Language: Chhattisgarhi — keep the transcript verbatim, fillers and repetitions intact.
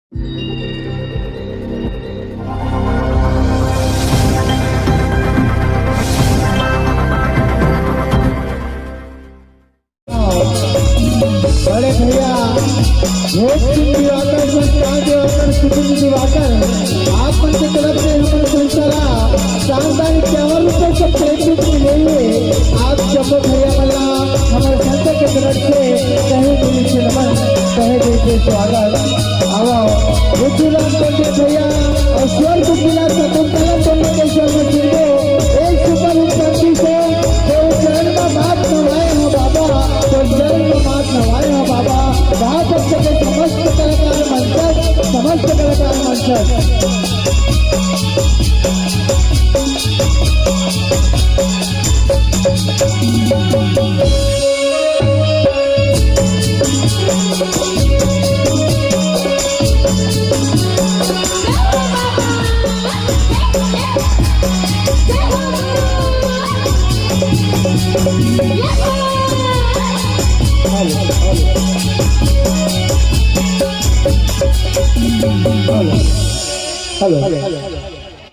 बड़े भैया भोज सिंह दिवाकर, संस्कार दिवाकर, सुकुन दिवाकर, आप मन के तरफ से हमर संस्था ला शानदार इक्यावन रुपए से प्रेरित मिले हुए आप जम्मो भैया मन ला हमर संस्था के तरफ से तहे दिल से नमन, तहे दिल से स्वागत। आवा, बुद्धूराम पंडित भैया अउ स्वर्ग जिला शकुंतला पंडित के स्वर्ग सिंधु, एक सुपर हिट पंक्ति से, के चरण में मात नवाए हो बाबा, के चरण में मात नवाए हो बाबा। बहुत अच्छे के समस्त कलाकार मंचस्थ, समस्त कलाकार मंचस्थ। Hello, hello. Hello.